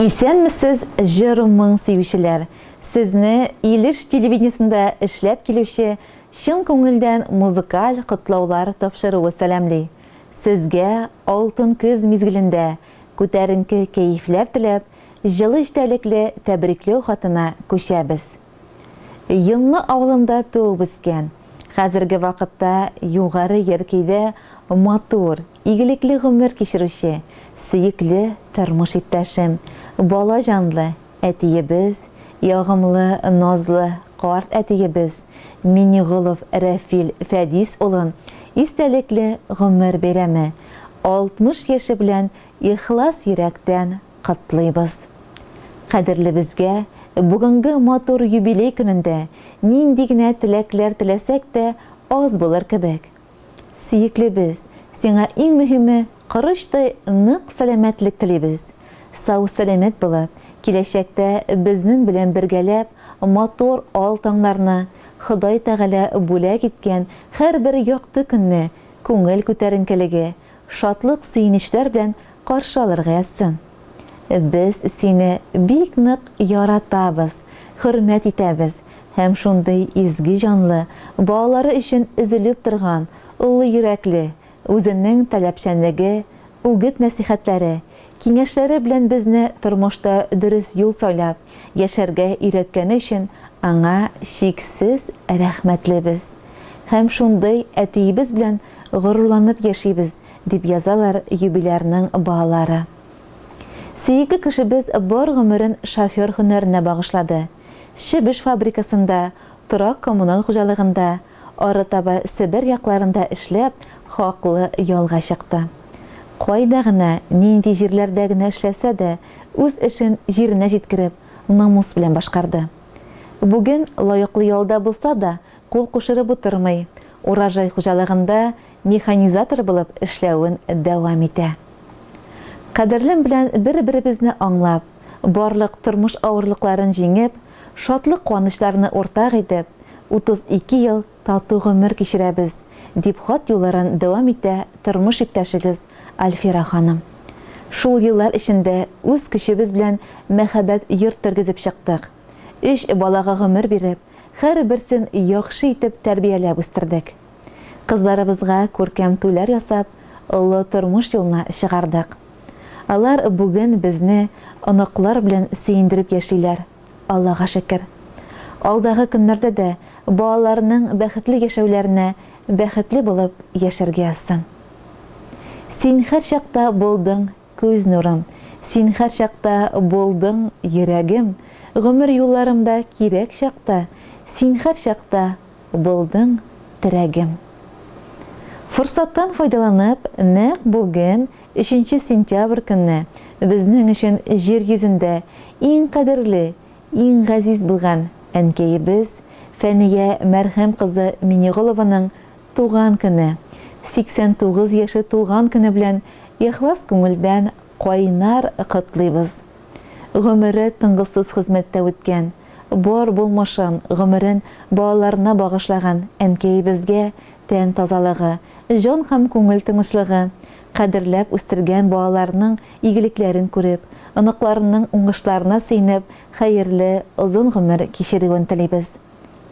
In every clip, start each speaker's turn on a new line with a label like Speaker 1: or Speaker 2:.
Speaker 1: Исәнмесез, җыр-моң сөючеләр! Сезне Илеш телевидениесендә эшләп килүче чын күңелдән музыкаль котлаулар тапшыруы сәламли. Сезгә алтын көз мизгелендә күтәренке кәефләр теләп, җылы эчтәлекле тәбрикләү хатына күчәбез. Йонлы авылында туып үскән, хәзерге вакытта Югары Яркәйдә матур, игелекле гомер кичерүче, сөекле тормыш иптәшем, бала җанлы әтиебез, ягымлы, назлы карт әтиебез Миннеголов Рәфил Фәдис улын истәлекле гомер бәйрәме, 60 яше белән ихлас йөрәктән котлыйбыз. Кадерлебезгә бүгенге матур юбилей көнендә нинди генә теләкләр теләсәк тә аз булыр кебек. Сөеклебез, сиңа иң мөһиме корычтай нык сәламәтлек телибез. Сау-сәламәт булып, киләчәктә безнең белән бергәләп матур ал таңнарны, Ходай Тәгалә бүләк иткән һәрбер якты көнне күңел күтәренкелеге, шатлык-сөенечләр белән каршы алырга язсын. Без сине бик нык яратабыз, хөрмәт итәбез һәм шундый изге җанлы, балалары өчен өзелеп торган, олы йөрәкле, үзенең таләпчәнлеге, үгет-нәсыйхәтләре, киңәшләре белән безне тормышта дөрес юл сайлап, яшәргә өйрәткәне өчен аңа чиксез рәхмәтлебез. Һәм шундый әтиебез белән горурланып яшибез, дип язалар юбилярның балалары. Сөекле кешебез бар гомерен шофер һөнәренә багышлады. Чебеш фабрикасында, торак-коммуналь хуҗалыгында, арытаба Себер якларында эшләп, хаклы ялга чыкты. Кайда гына, нинди җирләрдә генә эшләсә дә, үз эшен җиренә җиткереп, намус белән башкарды. Бүген лаеклы ялда булса да, кул кушырып утырмый, Урожай хуҗалыгында механизатор булып эшләвен дәвам итә. Кадерлем белән бер-беребезне аңлап, барлык тормыш авырлыкларын җиңеп, шатлык-куанычларны уртак итеп, 32 ел тату гомер кичерәбез, дип хат юлларын дәвам итә тормыш иптәшегез Альфира ханым. Шул еллар эчендә үз көчебез белән мәһабәт йорт тергезеп чыктык. Өч балага гомер биреп, һәрберсен яхшы итеп тәрбияләп үстердек. Кызларыбызга күркәм туйлар ясап, олы тормыш юлына чыгардык. Алар бүген безне оныклар белән сөендереп яшиләр, Аллага шөкер. Алдагы көннәрдә дә балаларның бәхетле яшәүләренә бәхетле булып яшәргә язсын. Син һәрчакта булдың күз нурым, син һәрчакта булдың йөрәгем, гомер юлларымда кирәк чакта, син һәрчакта булдың терәгем. Форсаттан файдаланып, нәкъ бүген, өченче сентябрь көнне, безнең өчен җир йөзендә иң кадерле, иң газиз булган әнкәебез Фәния мәрхүм кызы Минеголованың туган көне, 89 яше тулган көне белән ихлас күңелдән кайнар котлыйбыз. Гомере тынгысыз хезмәттә үткән, бар булмышын, гомерен балаларына багышлаган әнкәебезгә тән тазалыгы, җан һәм күңел тынычлыгы, кадерләп үстергән балаларының игелекләрен күреп, оныкларының уңышларына сөенеп, хәерле, озын гомер кичерүен телибез.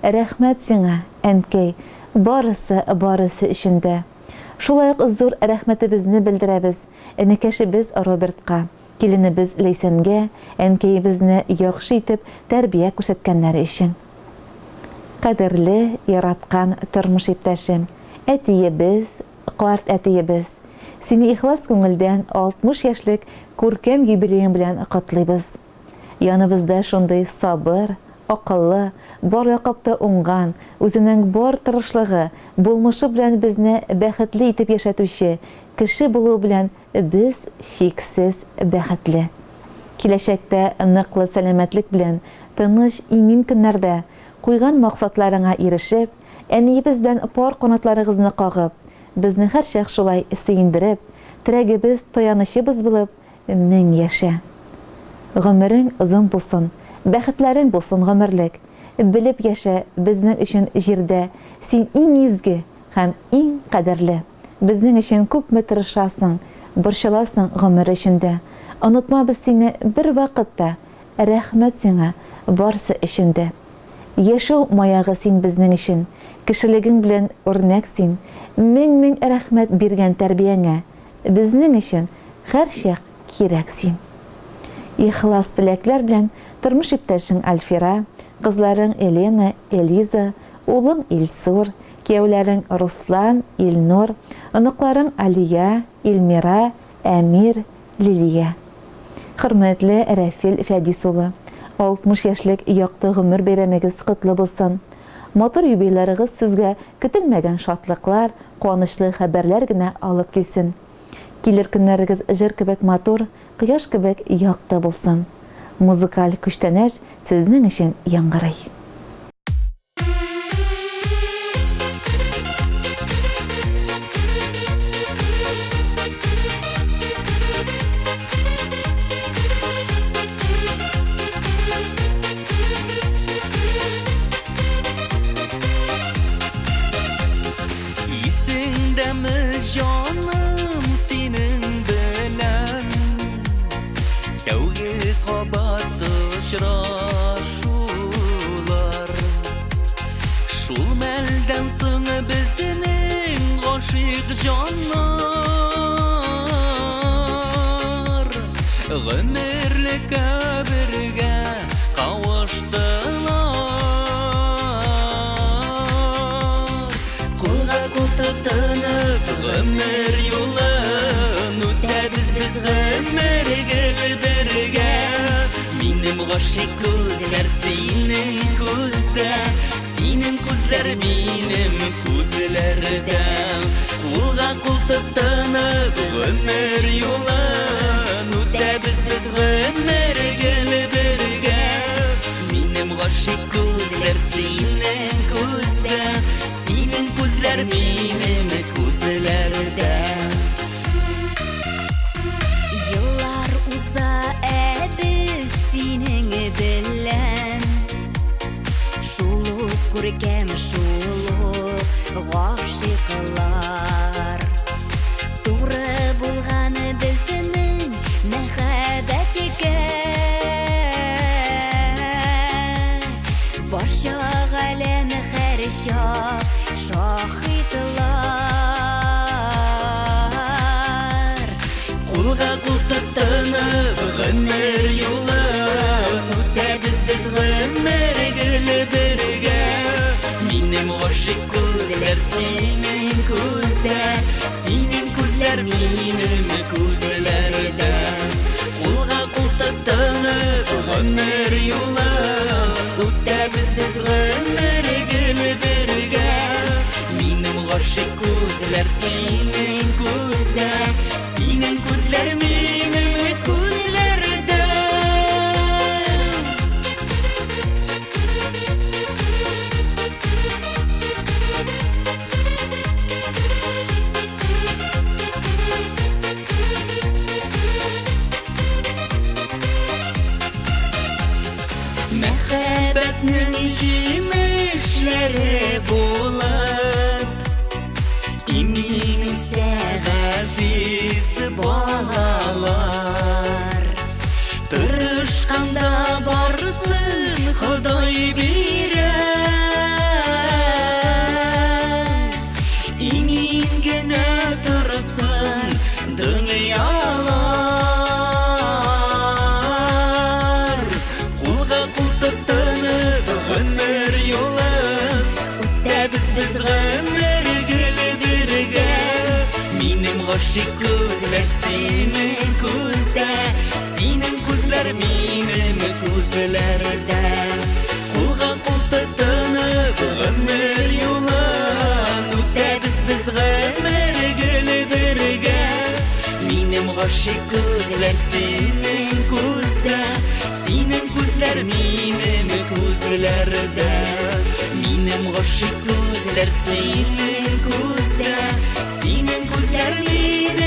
Speaker 1: Рәхмәт сиңа, әнкәй, барысы, барысы өчен дә. Шулай ук зур рәхмәтебезне белдерәбез энекәшебез Робертка, киленебез Ләйсәнгә, әнкәебезне яхшы итеп тәрбия күрсәткәннәре өчен. Кадерле, яраткан тормыш иптәшем, әтиебез, карт әтиебез, сине ихлас күңелдән 60 яшьлек күркәм юбилеең белән котлыйбыз. Яныбызда шундый сабыр, акыллы, бар яклап та уңган, үзенең бар тырышлыгы, булмышы белән безне бәхетле итеп яшәтүче кеше булуы белән без чиксез бәхетле. Киләчәктә ныклы сәламәтлек белән, тыныч, имин көннәрдә, куйган максатларыңа ирешеп, әниебез белән пар канатларыгызны кагып, безне һәрчак шулай сөендереп, терәгебез, таянычыбыз булып, 1000 яшә. Гомерең озын булсын, бәхетләрең булсын гомерлек. Белеп яшә, безнең өчен җирдә син иң изге һәм иң кадерле. Безнең өчен күпме тырышасың, борчыласың гомер эчендә. Онытмабыз сине бервакыт та, Рәхмәт сиңа барсы өчен дә. Яшәү маягы син безнең өчен, Кешелегең белән үрнәк син. Мең-мең рәхмәт биргән тәрбияңә, Безнең өчен һәрчак кирәк син. Ихлас теләкләр белән тормыш иптәшең Альфира, кызларың Элена, Элиза, улың Илсур, кияүләрең Руслан, Илнур, оныкларың Алия, Илмира, Әмир, Лилия. Хөрмәтле Рәфил Фәдис улы, 60 яшьлек якты гомер бәйрәмегез котлы булсын! Матур юбилярыгыз сезгә көтелмәгән шатлыклар, куанычлы хәбәрләр генә алып килсен. Килер көннәрегез җыр кебек матур, кояш кебек якты булсын. Музыкаль күчтәнәч сезнең өчен яңгырый.
Speaker 2: Исеңдәме, җаным, синең белән Тәүге кабат очрашулар. Шул мәлдән соң безнең гашыйк җаннар Гомерлеккә бергә кавыштылар. Кулга кул тотынып гомер юлын үтәбез без гомер гел бергә. Минем гашыйк күзләр синең күздә, синең күзләр минем күзләрдә. Кулга кул тотынып гомер юлын үтәбез без гомер гел бергә. Минем гашыйк күзләр синең күздә, синең күзләр минем күзләрдә.
Speaker 3: Еллар уза, ә без синең белән Шул ук күркәм, шул ук гашыйклар. Туры булган безнең мәхәббәткә. Барча галәм һәрчак шаһитлар.
Speaker 2: Кулга кул тотынып гомер юлын үтәбез без гомер гел бергә. Минем гашыйк күзләр синең күздә, синең күзләр минем күзләрдә. Кулга кул тотынып гомер юлын үтәбез без гомер гел бергә. Минем гашыйк күзләр синең күздә, синең күзләр минем күзләрдә. Мәхәббәтнең җимешләре булып, имин үсә газиз балалар. Тырышканда барысын Ходай бирә. Имин генә торсын дөньялар. Кулга кул тотынып гомер юлын үтәбез без гомер гел бергә. Минем гашыйк күзләр синең күздә, синең күзләр минем күзләрдә. Кулга кул тотынып гомер юлын үтәбез без гомер гел бергә. Минем гашыйк күзләр синең күздә, синең күзләр минем күзләрдә. Минем гашыйк күзләр синең күздә, синең күзләр минем.